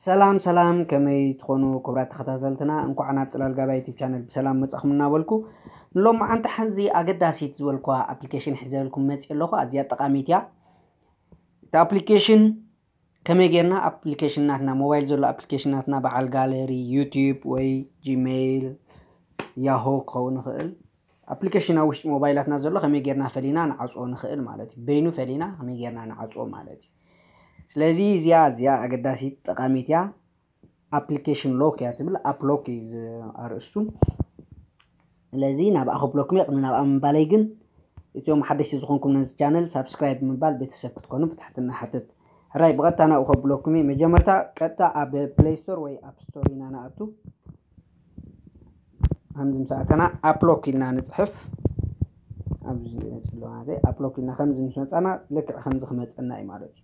ሰላም ሰላም፣ ከመይ ትኾኑ ክቡራት ተኸታተልትና? እንኳዕ ናብ ጽላል ጋባ ዩቲብ ቻነል ብሰላም መጻኹም እናበልኩ፣ ንሎማዓንቲ ሓዚ ኣገዳሲት ዝበልኳ ኣፕሊኬሽን ሒዘልኩም መጽእ ኣለኹ። ኣዝያ ጠቓሚት እያ። እቲ ኣፕሊኬሽን ከመይ ጌርና ኣፕሊኬሽን ናትና፣ ሞባይል ዘሎ ኣፕሊኬሽን ናትና፣ በዓል ጋለሪ፣ ዩቲብ ወይ ጂሜይል፣ ያሆ ክኸውን ይኽእል፣ ኣፕሊኬሽን ኣብ ውሽጢ ሞባይላትና ዘሎ ከመይ ጌርና ፈሊና ንዓጽዎ ንኽእል ማለት እዩ። በይኑ ፈሊና ከመይ ጌርና ንዓጽዎ ማለት እዩ። ስለዚ እዚኣ፣ እዚኣ ኣገዳሲት ጠቓሚት እያ። ኣፕሊኬሽን ሎክ እያ ትብል፣ ኣፕ ሎክ እዩ ዝ-፣ ኣርእስቱ። ስለዚ ናብኣ ክብለኩም እየ። ቅድሚ ናብኣ ምባለይ ግን፣ እቶም ሓደሽቲ ዝኾንኩም ነዚ ቻነል ሳብስክራይብ ብምባል ቤተሰብ ክትኮኑ ብትሕትና ሓትት። ሕራይ ብቐጥታ ናብኡ ከብለኩም እየ። መጀመርታ ቀጥታ ኣብ ፕሌይ ስቶር ወይ ኣፕ ስቶር ኢና ንኣቱ። ከምዚ ምስ ኣተና ኣፕ ሎክ ኢልና ንጽሕፍ። ኣብዚ ይመጽእ ኣሎ ማለት እዩ። ኣፕ ሎክ ኢልና ከምዚ ምስ መጻና ልክዕ ከምዚ ክመጸና እዩ ማለት እዩ።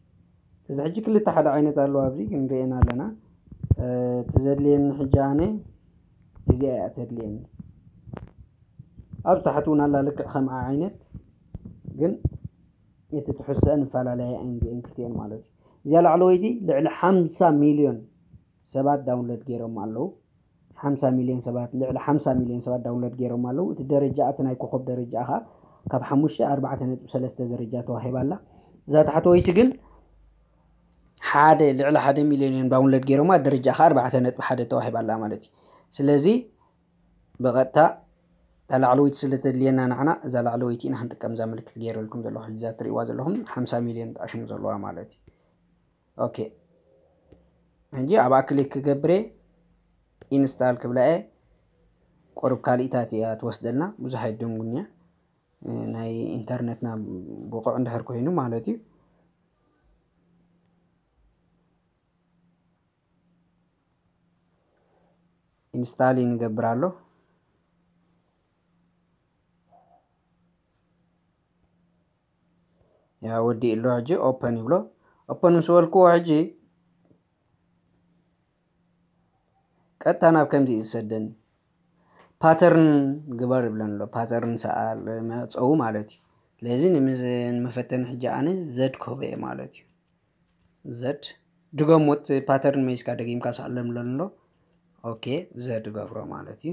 እዚ ሕጂ ክልተ ሓደ ዓይነት ኣለዋ፣ ኣብዚ ክንሪኤን ኣለና። እ፣ እቲ ዘድልየኒ ሕጂ ኣነ እዚኣ እያ ተድልየኒ። ኣብ ታሕቲ እውን ኣላ ልክዕ ከምኣ ዓይነት፣ ግን እቲ ትሕዝተአን ዝፈላለያ እየን እዚአን ክልቲአን ማለት እዩ። እዚኣ ላዕለወይቲ ልዕሊ ሓምሳ ሚልዮን ሰባት ዳውንሎድ ገይሮም ኣለዉ። ሓምሳ ሚልዮን ሰባት፣ ልዕሊ ሓምሳ ሚልዮን ሰባት ዳውንሎድ ገይሮም ኣለዉ። እቲ ደረጃ፣ እቲ ናይ ኮኸብ ደረጃ ኸኣ ካብ ሓሙሽተ ኣርባዕተ ነጥቢ ሰለስተ ደረጃ ተዋሂባ ኣላ። እዛ ታሕተወይቲ ግን ሓደ፣ ልዕሊ ሓደ ሚልዮን እዮም ዳውንሎድ ገይሮማ፣ ደረጃ ኸኣ ኣርባዕተ ነጥቢ ሓደ ተዋሂባ ኣላ ማለት እዩ። ስለዚ ብቐጥታ እታ ላዕለወይቲ ስለ ተድልየና ንዓና፣ እዛ ላዕለወይቲ ኢና ክንጥቀም፣ እዛ ምልክት ገይረልኩም ዘለኹ። ሕጂ እዛ ትርእይዋ ዘለኹም ሓምሳ ሚልዮን ጣሽሙ ዘለዋ ማለት እዩ። ኦኬ። ሕጂ ኣብኣ ክሊክ ክገብር እየ፣ ኢንስታል ክብላ እየ። ቁሩብ ካልኢታት እያ ትወስደልና፣ ብዙሕ ኣይደንጉን እያ። ናይ ኢንተርነትና ብቑዕ እንድሕር ኮይኑ ማለት እዩ። ኢንስታል ንገብር ኣሎ። ያ ወዲኡ ኣሎ። ሕጂ ኦፐን ይብሎ። ኦፐን ምስ በልክዎ ሕጂ ቀጥታ ናብ ከምዚ እዩ ዝሰደኒ። ፓተርን ግበር ይብለኒ ኣሎ። ፓተርን ሰኣል መጸው ማለት እዩ። ስለዚ ንምዝ-፣ ንመፈተኒ ሕጂ ኣነ ዘድ ክህቦ እየ ማለት እዩ። ዘድ ድገሞ፣ እቲ ፓተርን መይስካ ደጊምካ ሰኣሎም ይብለኒ ኣሎ። ኦኬ፣ ዘድ ገብሮ ማለት እዩ።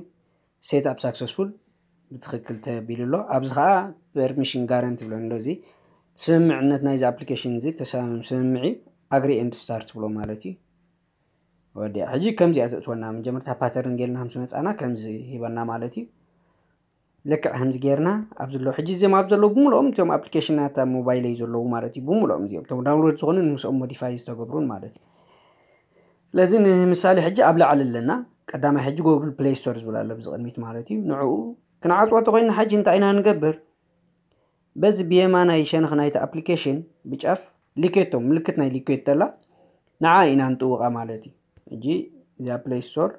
ሴት ኣፕ ሳክሰስፉል ብትኽክል ተቢሉ ኣሎ። ኣብዚ ኸዓ ፐርሚሽን ጋረንት ይብለኒ ኣሎ። እዚ ስምምዕነት ናይዚ ኣፕሊኬሽን እዚ ተሰ-፣ ስምምዕ እዩ። ኣግሪ ኤንድ ስታርት ብሎ ማለት እዩ። ወዲያ። ሕጂ ከምዚኣ ተእትወና፣ መጀመርታ ፓተርን ጌርና ምስ መጻና ከምዚ ሂበና ማለት እዩ። ልክዕ ከምዚ ጌርና ኣብዚ ኣለዉ። ሕጂ እዚኦም ኣብ ዘለዉ ብምልኦም እቶም ኣፕሊኬሽናት ኣብ ሞባይለይ ዘለዉ ማለት እዩ። ብምልኦም እዚኦም እቶም ዳውንሎድ ዝኾኑን ምስኦም ሞዲፋይ ዝተገብሩን ማለት እዩ። ስለዚ ንምሳሌ ሕጂ ኣብ ላዕሊ ኣለና። ቀዳማይ ሕጂ ጎግል ፕሌይ ስቶር ዝብል ኣሎ ኣብዚ ቅድሚት ማለት እዩ። ንዕኡ ክንዓጽዎ እንተኾይንና ሕጂ እንታይ ኢና ንገብር? በዚ ብየማናይ ሸነኽ ናይቲ ኣፕሊኬሽን ብጫፍ ሊኬቶ፣ ምልክት ናይ ሊኬቶ ኣላ፣ ንዓ ኢና ንጥውቓ ማለት እዩ። ሕጂ እዚኣ ፕሌይ ስቶር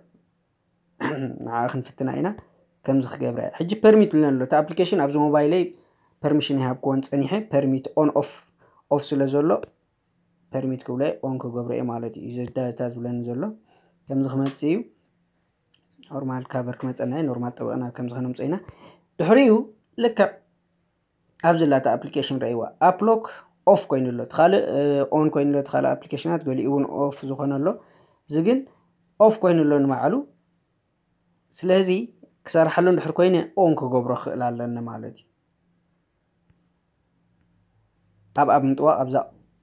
ንዓ ክንፍትና ኢና። ከምዚ ክገብራ እየ። ሕጂ ፐርሚት ብለኒ ኣሎ። እቲ ኣፕሊኬሽን ኣብዚ ሞባይለይ ፐርሚሽን ይሃብክዎን ጸኒሐ ፐርሚት ኦን ኦፍ፣ ኦፍ ስለ ዘሎ ፐርሚት ክብሎ እየ፣ ኦን ክገብሮ እየ ማለት እዩ። እዚ ዳታ ዝብለኒ ዘሎ ከምዚ ክመጽእ እዩ። ኖርማል ካቨር ክመጸና እዩ። ኖርማል ጠበቕና ከምዚ ከነምጽኦ ኢና። ድሕሪኡ ልክዕ ኣብዚ ላታ ኣፕሊኬሽን ረእይዋ። ኣፕ ሎክ ኦፍ ኮይኑ ኣሎ። እቲ ካልእ፣ እ፣ ኦን ኮይኑ ኣሎ። እቲ ካልእ ኣፕሊኬሽናት ገሊኡ እውን ኦፍ ዝኾነ ኣሎ። እዚ ግን ኦፍ ኮይኑ ኣሎ ንባዕሉ። ስለዚ ክሰርሓሉ እንድሕር ኮይነ ኦን ክገብሮ ክኽእል ኣለኒ ማለት እዩ። ኣብ ኣብ ምጥዋቕ ኣብዛ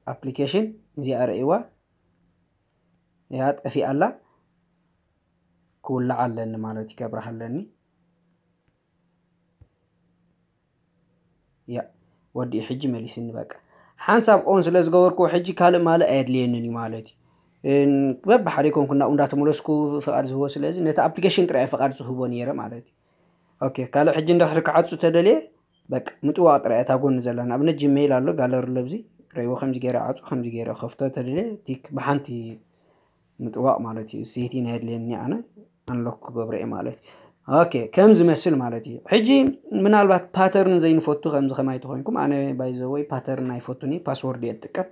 ኣፕሊኬሽን እዚኣ ረእይዋ። እያ ጠፊኣ ኣላ። ክውላዕ ኣለኒ ማለት እዩ፣ ከብርሃ ኣለኒ። ያ ወዲኡ ሕጂ መሊስኒ በቃ። ሓንሳብ ኦን ስለ ዝገበርኩ ሕጂ ካልእ ማልእ ኣየድልየንን እዩ ማለት እዩ። እን-፣ በብሓደ ኮንኩ እናኡ እንዳተመለስኩ ፍቓድ ዝህቦ፣ ስለዚ ነቲ ኣፕሊኬሽን ጥራይ ፍቓድ ዝህቦ ነይረ ማለት እዩ። ኦኬ፣ ካልእ ሕጂ እንድሕሪ ክዓጹ ተደልየ በቃ ምጥዋቕ ጥራይ እታ ጎኒ ዘላ። ንኣብነት ጂሜይል ኣሎ፣ ጋለሪ ኣሎ፣ ኣብዚ ረእይዎ ከምዚ ገይረ ዓጹ፣ ከምዚ ገይረ ከፍቶ ተደልየ ቲክ ብሓንቲ ምጥዋቕ ማለት እዩ። ሴቲን ኣየድልየኒ፣ ኣነ ኣንሎክ ክገብሮ እየ ማለት እዩ። ኦኬ፣ ከም ዝመስል ማለት እዩ። ሕጂ ምናልባት ፓተርን ዘይንፈቱ ከምዚ ከማይ ተኾይንኩም፣ ኣነ ባይ ዘ ወይ ፓተርን ኣይፈቱን እየ፣ ፓስወርድ እየ ዝጥቀም።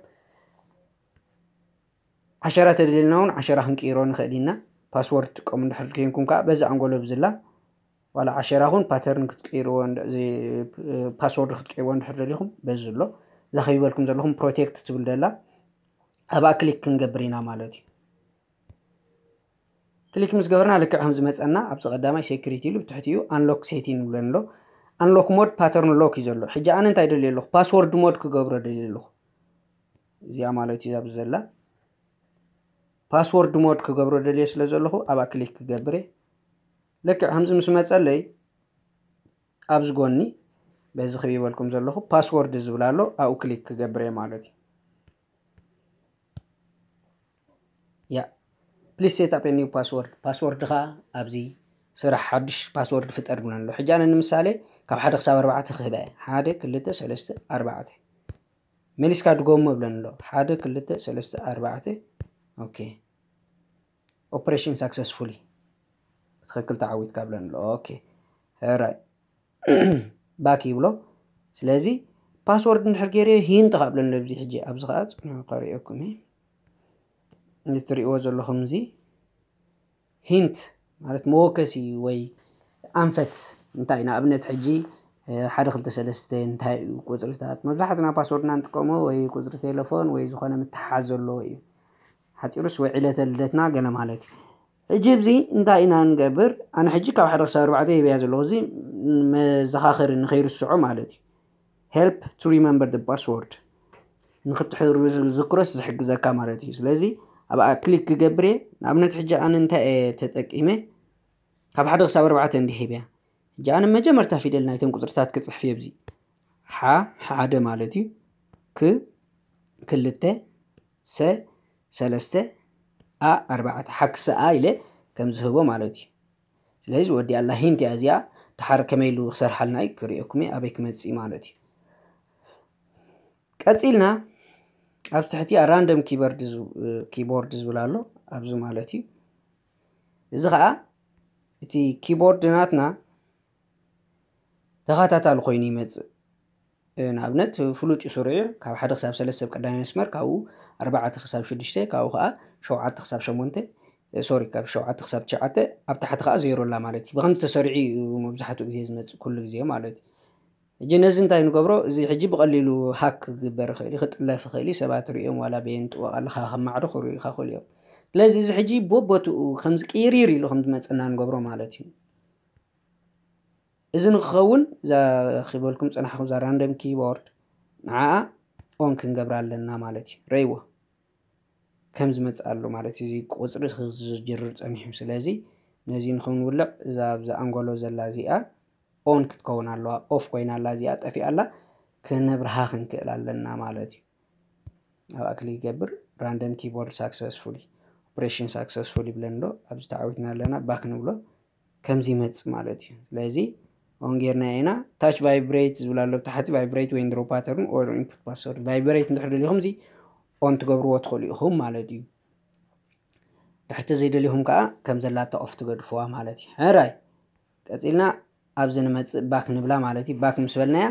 ዓሸራ ተደልየልና እውን ዓሸራ ክንቅይሮ ንኽእል ኢና። ፓስወርድ ትጥቀሙ እንድሕር ኮይንኩም ከዓ በዚ ኣንጎሎ ብዝላ ዋላ ዓሸራኹም ፓተርን ክትቀይርዎ፣ ፓስወርድ ክትቀይርዎ እንድሕር ደሊኹም በዚ ኣሎ። እዛ ከይበልኩም ዘለኹም ፕሮቴክት ትብል ደላ ኣብኣ ክሊክ ክንገብር ኢና ማለት እዩ። ክሊክ ምስ ገበርና ልክዕ ከም ዝመፀና ኣብዚ ቀዳማይ ሴኩሪቲ ኢሉ ብትሕቲኡ ኣንሎክ ሴቲን ይብለኒ ኣሎ። ኣንሎክ ሞድ ፓተርን ሎክ እዩ ዘሎ። ሕጂ ኣነ እንታይ ደልየ ኣለኹ? ፓስወርድ ሞድ ክገብሮ ደልየ ኣለኹ። እዚኣ ማለት እዩ ኣብዚ ዘላ ፓስወርድ ሞድ ክገብሮ ደልየ ስለ ዘለኹ ኣብኣ ክሊክ ክገብር እየ። ልክዕ ከምዚ ምስ መፀለይ ኣብዚ ጎኒ በዚ ክብ ይበልኩም ዘለኹ ፓስወርድ ዝብል ኣሎ ኣብኡ ክሊክ ክገብር እየ ማለት እዩ። ያ please set up a new password። ፓስወርድኻ ኣብዚ ስራሕ ሓዱሽ ፓስወርድ ፍጠር ብለን ኣሎ። ሕጂ ኣነ ንምሳሌ ካብ ሓደ ክሳብ ኣርባዕተ ክህበ እየ። ሓደ ክልተ ሰለስተ ኣርባዕተ መሊስካ ድጎሞ ብለን ኣሎ። ሓደ ክልተ ሰለስተ ኣርባዕተ ኦኬ። ኦፕሬሽን ሳክሰስፉሊ ብትኽክል ተዓዊትካ ብለን ኣሎ። ኦኬ ሕራይ ባክ ይብሎ። ስለዚ ፓስወርድ እንድሕር ገይረ ሂንት ካ ብለን ለብዚ ሕጂ ኣብዚ ከዓ ፅንሑ ከርእየኩም እየ። እዚ ትሪእዎ ዘለኹም እዚ ሂንት ማለት መወከሲ ወይ ኣንፈት እንታይ ንኣብነት ሕጂ ሓደ ክልተ ሰለስተ እንታይ እዩ ቁፅርታት መብዛሕትና ፓስወርድና ንጥቀሞ ወይ ቁፅሪ ቴሌፎን ወይ ዝኾነ ምትሓዝ ዘለዎ እዩ። ሓፂሩስ ወይ ዕለተ ልደትና ገለ ማለት እዩ። ሕጂ እዚ እንታይ ኢና ንገብር? ኣነ ሕጂ ካብ ሓደ ክሳብ ኣርባዕተ ሂበያ ዘለኹ እዚ መዘኻኸሪ ንኸይርስዖ ማለት እዩ። Help to remember the password ንክትዝክሮስ ዝሕግዘካ ማለት እዩ። ስለዚ ኣብኣ ክሊክ ክገብር እየ። ንኣብነት ሕጂ ኣነ እንታይ እየ ተጠቂመ ካብ ሓደ ክሳብ ኣርባዕተ እንዲ ሂበያ። ሕጂ ኣነ መጀመርታ ፊደል ናይቶም ቁፅርታት ክፅሕፍ እየ። ኣብዚ ሓ ሓደ ማለት እዩ። ክ ክልተ ሰ ሰለስተ ኣ ኣርባዕተ ሓክሰ ኣ ኢለ ከም ዝህቦ ማለት እዩ። ስለዚ ወዲ ኣላ ሂንት እያ እዚኣ። ድሓር ከመይ ኢሉ ክሰርሓልና እዩ ክርእየኩም እየ ኣበይ ክመፅእ እዩ ማለት እዩ። ቀፂልና ኣብ ትሕቲ ራንደም ኪቦርድ ዝብል ኣሎ ኣብዚ ማለት እዩ። እዚ ከዓ እቲ ኪቦርድ ናትና ተኸታታሊ ኮይኑ ይመፅእ። ንኣብነት ፍሉጥ እዩ ስሩዕ እዩ። ካብ ሓደ ክሳብ ሰለስተ ኣብ ቀዳማይ መስመር፣ ካብኡ ኣርባዕተ ክሳብ ሽዱሽተ፣ ካብኡ ከዓ ሸውዓተ ክሳብ ሸሞንተ፣ ሶሪ ካብ ሸውዓተ ክሳብ ትሽዓተ፣ ኣብ ታሕቲ ከዓ ዜሮ ኣላ ማለት እዩ። ብከምዚ ተሰሪዑ እዩ መብዛሕትኡ ግዜ ዝመፅእ ኩሉ ግዜ ማለት እዩ። ሕጂ ነዚ እንታይ ንገብሮ? እዚ ሕጂ ብቐሊሉ ሃክ ክግበር ይኽእል እዩ፣ ክጥለፍ ይኽእል እዩ። ሰባት ርእዮም ዋላ በየን ጥወቕ ኣለኻ ከማዕዶ ክርእዩኻ ይኽእሉ እዮም። ስለዚ እዚ ሕጂ ቦቦትኡ ከምዚ ቅይሪር ኢሉ ከም ዝመፀና ንገብሮ ማለት እዩ። እዚ ንክኸውን እዛ ክበልኩም ፀናሕኩም እዛ ራንደም ኪቦርድ ንዓኣ ኦን ክንገብራ ኣለና ማለት እዩ። ረይዎ ከም ዝመፅእ ኣሎ ማለት እዩ። እዚ ቁፅሪ ዝጅርር ፀኒሑ። ስለዚ ነዚ ንክንውልዕ እዛ ኣብዛ ኣንጎሎ ዘላ እዚኣ ኦን ክትከውን ኣለዋ። ኦፍ ኮይና ኣላ እዚኣ ጠፊኣ ኣላ። ክነብርሃ ክንክእል ኣለና ማለት እዩ። ኣብኣ ክሊክ ይገብር። ራንደም ኪቦርድ ሳክሰስፉሊ ኦፕሬሽን ሳክሰስፉል ይብለን ኣሎ። ኣብዚ ተዓዊትና ኣለና ባክ ንብሎ። ከምዚ ይመፅእ ማለት እዩ። ስለዚ ኦን ጌርና ኢና ታች ቫይብሬት ዝብል ኣሎ ታሕቲ ቫይብሬት ወይ ድሮ ፓተርን ኦር ኢንፑት ፓስወርድ ቫይብሬት እንድሕር ደሊኹም እዚ ኦን ትገብርዎ ትኽእሉ ኢኹም ማለት እዩ። ድሕርቲ ዘይደሊኹም ከዓ ከም ዘላታ ኦፍ ትገድፍዋ ማለት እዩ። ሕራይ ቀፂልና ኣብዚ ንመፅእ ባክ ንብላ ማለት እዩ። ባክ ምስ በልናያ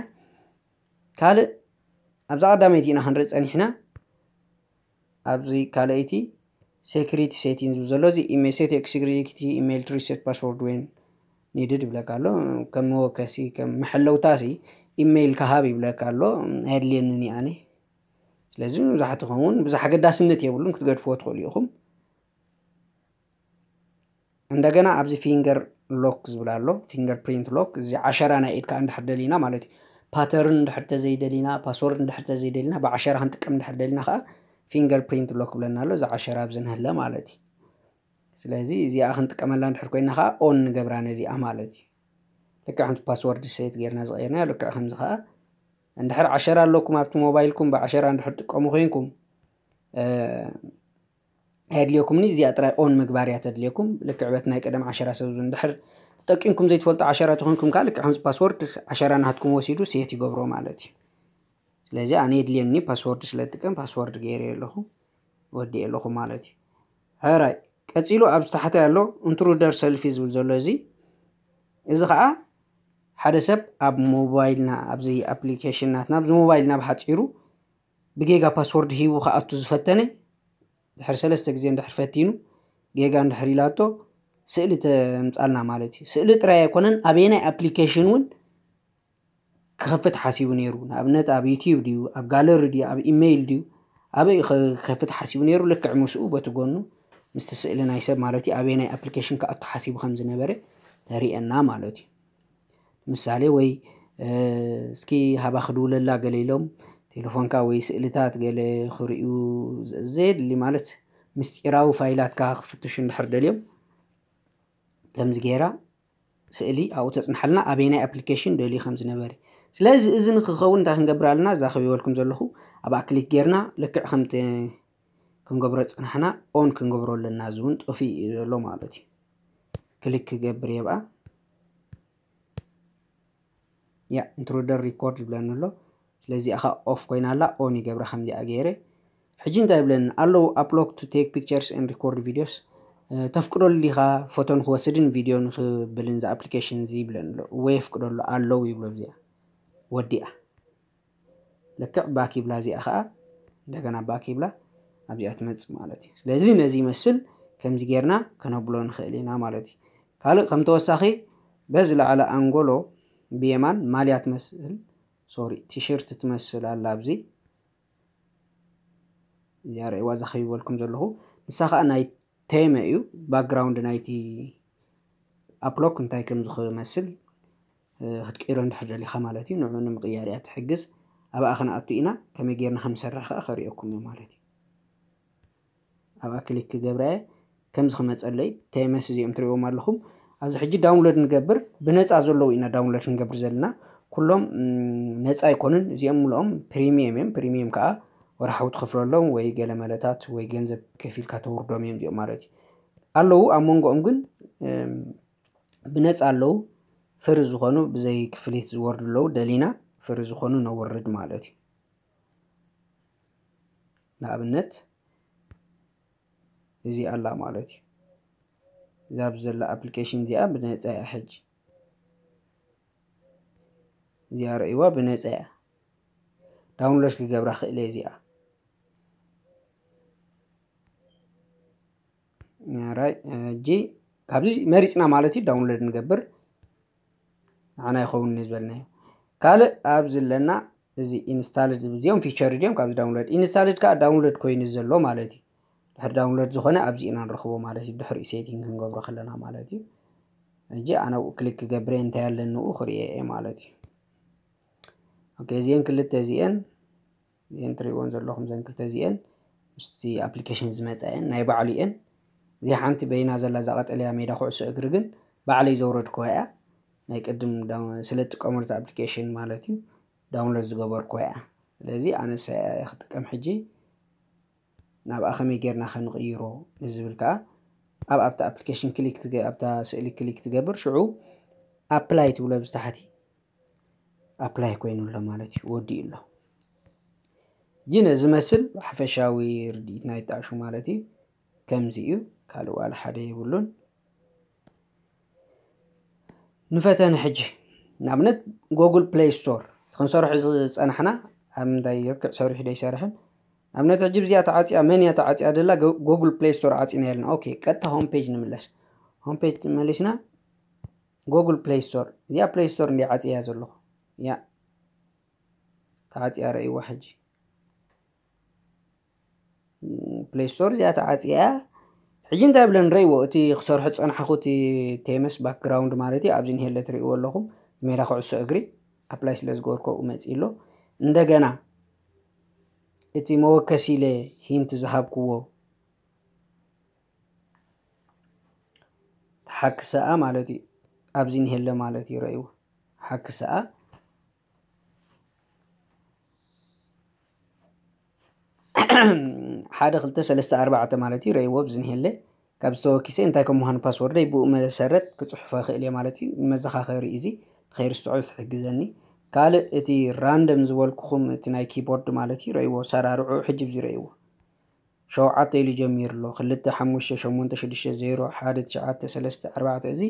ካልእ ኣብዛ ቀዳመይቲ ኢና ክንርኢ ፀኒሕና። ኣብዚ ካልኣይቲ ሴኩሪቲ ሴቲንግ ዝብል ዘሎ እዚ ኢሜል ሴት ሴኩሪቲ ኢሜል ቱ ሪሴት ፓስወርድ ዌን ኒድድ ይብለካ ኣሎ። ከም መወከሲ ከም መሐለውታ ሲ ኢሜይል ካሃብ ይብለካ ኣሎ። ኣየድልየንን ኣነ። ስለዚ መብዛሕትኹም እውን ብዙሕ ኣገዳስነት የብሉን ክትገድፍዎ ትኽእሉ ኢኹም። እንደገና ኣብዚ ፊንገር ሎክ ዝብል ኣሎ። ፊንገር ፕሪንት ሎክ እዚ ዓሸራ ናይ ኢድካ እንድሕር ደሊና ማለት እዩ። ፓተርን እንድሕር ተዘይደሊና ፓስወርድ እንድሕር ተዘይደሊና ብዓሸራ ክንጥቀም እንድሕር ደሊና ከዓ ፊንገር ፕሪንት ሎክ ብለና ኣሎ። እዚ ዓሸራ ኣብዚ ንህለ ማለት እዩ። ስለዚ እዚኣ ክንጥቀመላ እንድሕር ኮይና ከዓ ኦን ንገብራ ነዚኣ ማለት እዩ። ልክዕ ከምቲ ፓስወርድ ሴት ጌርና ዝቐየርና ልክዕ ከምዚ ከዓ እንድሕር ዓሸራ ኣለኩም ኣብቲ ሞባይልኩም ብዓሸራ እንድሕር ጥቀሙ ኮይንኩም ኣየድልየኩምኒ። እዚኣ ጥራይ ኦን ምግባር እያ ተድልየኩም። ልክዕ በት ናይ ቀደም ዓሸራ ሰብ እንድሕር ተጠቂምኩም ዘይትፈልጡ ዓሸራ ተኾንኩም ከዓ ልክዕ ከምዚ ፓስወርድ ዓሸራ ናትኩም ወሲዱ ሴት ይገብሮ ማለት እዩ። ስለዚ ኣነ የድልየኒ ፓስወርድ ስለ ዝጥቀም ፓስወርድ ገይረ ኣለኹ ወዲእ ኣለኹ ማለት እዩ። ሕራይ ቀፂሉ ኣብ ታሕታይ ኣሎ ኢንትሩደር ሰልፊ ዝብል ዘሎ እዚ እዚ ከዓ ሓደ ሰብ ኣብ ሞባይልና ኣብዚ ኣፕሊኬሽን ናትና ኣብዚ ሞባይልና ብሓፂሩ ብጌጋ ፓስወርድ ሂቡ ክኣቱ ዝፈተነ ድሕሪ ሰለስተ ግዜ እንድሕር ፈቲኑ ጌጋ እንድሕር ኢላቶ ስእሊ ተምጻልና ማለት እዩ። ስእሊ ጥራይ ኣይኮነን፣ ኣበየናይ ኣፕሊኬሽን እውን ክኸፍት ሓሲቡ ነይሩ። ንኣብነት ኣብ ዩቲዩብ ድዩ፣ ኣብ ጋለሪ ድዩ፣ ኣብ ኢሜይል ድዩ፣ ኣበይ ክኸፍት ሓሲቡ ነይሩ። ልክዕ ምስኡ በቲ ጎኑ ምስቲ ስእሊ ናይ ሰብ ማለት እዩ ኣበየናይ ኣፕሊኬሽን ክኣቱ ሓሲቡ ከም ዝነበረ ተርእየና ማለት እዩ። ምሳሌ ወይ እስኪ ሃባ ክድውለላ ገለ ኢሎም ቴሌፎንካ ወይ ስእልታት ገለ ክርእዩ ዘየድሊ ማለት ምስጢራዊ ፋይላትካ ክፍትሹ እንድሕር ደልዮም ከምዚ ገይራ ስእሊ ኣብኡ ተፅንሓልና ኣበየናይ ኣፕሊኬሽን ደልዩ ከም ዝነበረ። ስለዚ እዚ ንክኸውን እንታይ ክንገብር ኣለና? እዛ ክብበልኩም ዘለኹ ኣብኣ ክሊክ ጌርና ልክዕ ከምቲ ክንገብሮ ዝፅናሕና ኦን ክንገብሮ ኣለና። እዚ እውን ጠፊኡ እዩ ዘሎ ማለት እዩ። ክሊክ ክገብር የብኣ ያ ኢንትሩደር ሪኮርድ ይብለኒ ኣሎ። ስለዚ እኻ ኦፍ ኮይና ኣላ ኦን ይገብራ ከምዚኣ ገይረ። ሕጂ እንታይ ይብለኒ ኣለዉ ኣፕሎክ ቱ ቴክ ፒክቸርስ ኤንድ ሪኮርድ ቪዲዮስ ተፍቅደሉ ዲኻ ፎቶ ንክወስድን ቪድዮ ንክብልን ዛ ኣፕሊኬሽን እዚ ይብለኒ ኣሎ። እወ የፍቅደሉ ኣለዉ ይብሎ። እዚኣ ወዲኣ ልክዕ ባክ ይብላ። እዚኣ ከዓ እንደገና ባክ ይብላ ኣብዚኣ ትመፅእ ማለት እዩ። ስለዚ ነዚ ይመስል ከምዚ ጌርና ከነብሎ ንኽእል ኢና ማለት እዩ። ካልእ ከም ተወሳኺ በዚ ላዕሊ ኣንጎሎ ብየማን ማልያ ትመስል ሶሪ ቲሽርት ትመስል ኣላ ኣብዚ እዚኣ ርእይዋ እዛ ከይበልኩም ዘለኹ ንሳ ከዓ ናይ ቴመ እዩ። ባክግራውንድ ናይቲ ኣፕሎክ እንታይ ከም ዝመስል ክትቀይሮ እንድሕር ደሊኻ ማለት እዩ። ንዑ ንምቕያር እያ ትሕግዝ። ኣብኣ ክንኣቱ ኢና። ከመይ ጌርና ከም ንሰርሕ ከዓ ከርእየኩም እዩ ማለት እዩ። ኣብኣ ክሊክ ክገብራ እየ። ከምዚ ክመፀለይ ቴመስ እዚኦም ትሪእዎም ኣለኹም። ኣብዚ ሕጂ ዳውንሎድ ንገብር ብነፃ ዘለዉ ኢና ዳውንሎድ ክንገብር ዘለና። ኩሎም ነፃ ኣይኮኑን እዚኦም ምልኦም ፕሪሚየም እዮም። ፕሪሚየም ከዓ ወርሓዊ ትኸፍለሎም ወይ ገለ መለታት ወይ ገንዘብ ከፊልካ ተውርዶም እዮም እዚኦም ማለት እዩ። ኣለዉ ኣብ መንጎኦም ግን ብነፃ ኣለዉ። ፍሪ ዝኾኑ ብዘይ ክፍሊት ዝወርዱ ኣለዉ። ደሊና ፍሪ ዝኾኑ ነውርድ ማለት እዩ። ንኣብነት እዚ ኣላ ማለት እዩ። እዛ ኣብዚ ዘላ ኣፕሊኬሽን እዚኣ ብነፃ እያ። ሕጂ እዚኣ ርእይዋ ብነፃ እያ። ዳውንሎድ ክገብራ ክእል እየ እዚኣ። ራይ ሕጂ ካብዚ መሪፅና ማለት እዩ ዳውንሎድ ንገብር። ንዓና ይኸውን ዝበልናዮ ካልእ ኣብዚ ኣለና። እዚ ኢንስታልድ እዚኦም ፊቸር ድዮም ካብዚ ዳውንሎድ ኢንስታልድ ከዓ ዳውንሎድ ኮይኑ ዘሎ ማለት እዩ። ድሕሪ ዳውንሎድ ዝኾነ ኣብዚ ኢና ንረኽቦ ማለት እዩ። ድሕሪኡ ሴቲንግ ክንገብሮ ከለና ማለት እዩ። ሕጂ ኣነ ኣብኡ ክሊክ ክገብረ እንታይ ኣለንኡ ክርእየ እየ ማለት እዩ። ኦኬ እዚአን ክልተ እዚአን እዚአን ትሪእዎን ዘለኹም ዘን ክልተ እዚአን ምስቲ ኣፕሊኬሽን ዝመፃ እየን ናይ ባዕሉ እየን። እዚኣ ሓንቲ በይና ዘላ እዛ ቀጠልያ ሜዳ ኩዕሶ እግሪ ግን ባዕለይ ዘውረድኩዋ እያ። ናይ ቅድም ስለ ትጥቀመሉ ኣፕሊኬሽን ማለት እዩ ዳውንሎድ ዝገበርኩዋ እያ። ስለዚ ኣነሳ እየ ክጥቀም ሕጂ ናብኣ ከመይ ጌርና ከንቕይሮ ንዝብል ከዓ ኣብ ኣብታ ኣፕሊኬሽን ክሊክ ትገ- ኣብታ ስእሊ ክሊክ ትገብር ሽዑ ኣፕላይ ትብሎ ብዝታሕቲ ኣፕላይ ኮይኑ ኣሎ ማለት እዩ ወዲኡ ኣሎ። ግን እዚ መስል ሓፈሻዊ ርድኢት ናይ ጣዕሹ ማለት እዩ ከምዚ እዩ። ካልእ ዋላ ሓደ የብሉን። ንፈተኒ ሕጂ ንኣብነት ጎግል ፕሌይ ስቶር ክንሰርሑ ዝፀናሕና ኣብ ምንታይ ርክዕ ሰሪሑ ዶ ይሰርሕን ኣብነት ሕጂ ብዚኣ ተዓፅያ መን እያ ተዓፅያ ደላ ጎግል ፕሌይ ስቶር ዓፂና የልና ኦኬ ቀጥታ ሆም ፔጅ ንምለስ ሆም ፔጅ መሊስና ጎግል ፕሌይ ስቶር እዚኣ ፕሌይ ስቶር እንዲ ዓፅያ ዘለኹ ያ ተዓፅያ ረእይዋ ሕጂ ፕሌይ ስቶር እዚኣ ተዓፅያ እያ። ሕጂ እንታይ ብለን ረእይዎ እቲ ክሰርሑ ዝፀናሕኹ እቲ ቴመስ ባክግራውንድ ማለት እዩ ኣብዚ ንሄለ ትርእይዎ ኣለኹም ሜዳ ኩዕሶ እግሪ ኣፕላይ ስለ ዝገበርኮ ኣብኡ መፂእ ኣሎ። እንደገና እቲ መወከሲ ኢለ ሂንት ዝሃብክዎ ተሓክሰኣ ማለት እዩ ኣብዚ ንሄለ ማለት እዩ ረእይዎ ሓክሰኣ ሓደ ክልተ ሰለስተ ኣርባዕተ ማለት እዩ ረእይዎ ብዝንሄለ ካብ ዝተወኪሰ እንታይ ከም ምዃኑ ፓስወርደይ ብኡ መሰረት ክፅሕፎ ይኽእል እየ ማለት እዩ። መዘኻኸሪ እዚ ንኸይርስዖ ዝሕግዘኒ። ካልእ እቲ ራንደም ዝበልኩኹም እቲ ናይ ኪቦርድ ማለት እዩ ረእይዎ ሰራርዑ ሕጂ ብዚ ረእይዎ ሸውዓተ ኢሉ ጀሚሩ ኣሎ። ክልተ ሓሙሽተ ሸሞንተ ሽዱሽተ ዜሮ ሓደ ትሽዓተ ሰለስተ ኣርባዕተ እዚ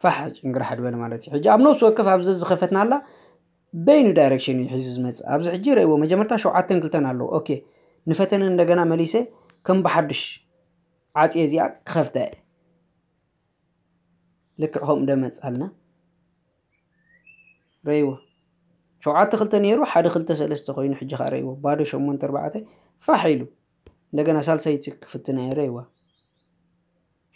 ፋሕ ጭንግራሕ ድበል ማለት እዩ። ሕጂ ኣብ ነፍሲ ወከፍ ኣብዚ ዝኸፈትናላ በይኑ ዳይሬክሽን እዩ ሒዙ ዝመፅእ። ኣብዚ ሕጂ ረእይዎ መጀመርታ ሸውዓተን ክልተን ኣለዎ። ኦኬ ንፈተነ እንደገና መሊሰ ከም ብሓዱሽ ዓፅየ እዚኣ ክኸፍታ እየ። ልክዕ ከምኡ ዶ መጻልና? ረይዎ። ሸውዓተ ክልተ ነይሩ፣ ሓደ ክልተ ሰለስተ ኮይኑ፣ ሕጂ ኸዓ ረይዎ። ባዶ ሸሞንተ ኣርባዕተ ፋሕ ኢሉ። እንደገና ሳልሳይቲ ክፍትና እየ፣ ረይዋ።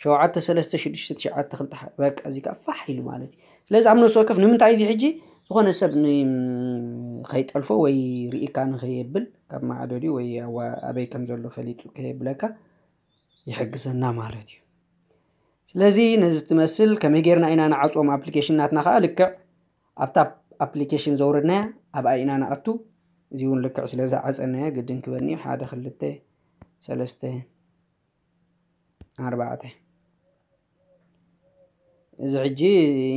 ሸውዓተ ሰለስተ ሽዱሽተ ትሽዓተ ክልተ ሓደ። በቃ፣ እዚ ከኣ ፋሕ ኢሉ ማለት እዩ። ስለዚ ኣብ ነፍሲ ወከፍ ንምንታይ እዚ ሕጂ ዝኾነ ሰብ ን-፣ ከይጠልፎ ወይ ርኢካ ንኸየብል፣ ካብ ማዕዶ ድዩ ወይ ኣዋ-፣ ኣበይ ከም ዘሎ ፈሊጡ ከየብለካ ይሕግዘና ማለት እዩ። ስለዚ ነዚ ትመስል ከመይ ጌርና ኢና ንዓጽዎም ኣፕሊኬሽን ናትና ከኣ ልክዕ ኣብታ ኣፕሊኬሽን ዘውረድናያ ኣብኣ ኢና ንኣቱ። እዚ እውን ልክዕ ስለ ዝዓጸናዮ ግድን ክበኒ ሓደ ክልተ ሰለስተ ኣርባዕተ። እዚ ሕጂ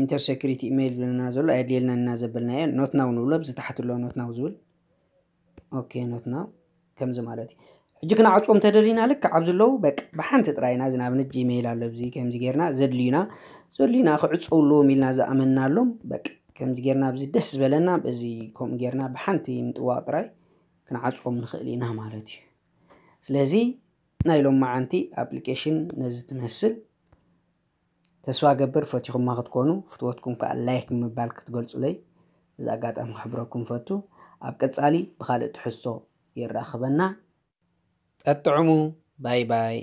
ኢንተር ሴኩሪቲ ኢሜይል ዝብለና ዘሎ ኣየድልየልናን ኢና ዘበልናዮ። ኖት ናው ንብሎ፣ ኣብዚ ታሕቲ ኣሎ ኖት ናው ዝብል። ኦኬ፣ ኖት ናው ከምዚ ማለት እዩ። ሕጂ ክንዓጽዎም ተደሊና ልክዕ ኣብዚ ኣለዉ፣ በቃ ብሓንቲ ጥራይ ኢና፣ እዚ ንኣብነት ጂሜይል ኣሎ፣ ኣብዚ ከምዚ ጌርና ዘድልዩና፣ ዘድልዩና ክዕጸው ኣለዎም ኢልና ዝኣመንናሎም፣ በቃ ከምዚ ጌርና ኣብዚ ደስ ዝበለና፣ በዚ ከምኡ ጌርና ብሓንቲ ምጥዋቕ ጥራይ ክንዓጽዎም ንኽእል ኢና ማለት እዩ። ስለዚ ናይ ሎማዓንቲ ኣፕሊኬሽን ነዚ ትመስል። ተስፋ ገብር ፈቲኹማ ክትኮኑ፣ ፍትወትኩም ከኣ ላይክ ብምባል ክትገልጹለይ እዚ ኣጋጣሚ ክሕብረኩም ፈቱ። ኣብ ቀጻሊ ብኻልእ ትሕዝቶ የራኽበና። ጠጥዕሙ። ባይ ባይ።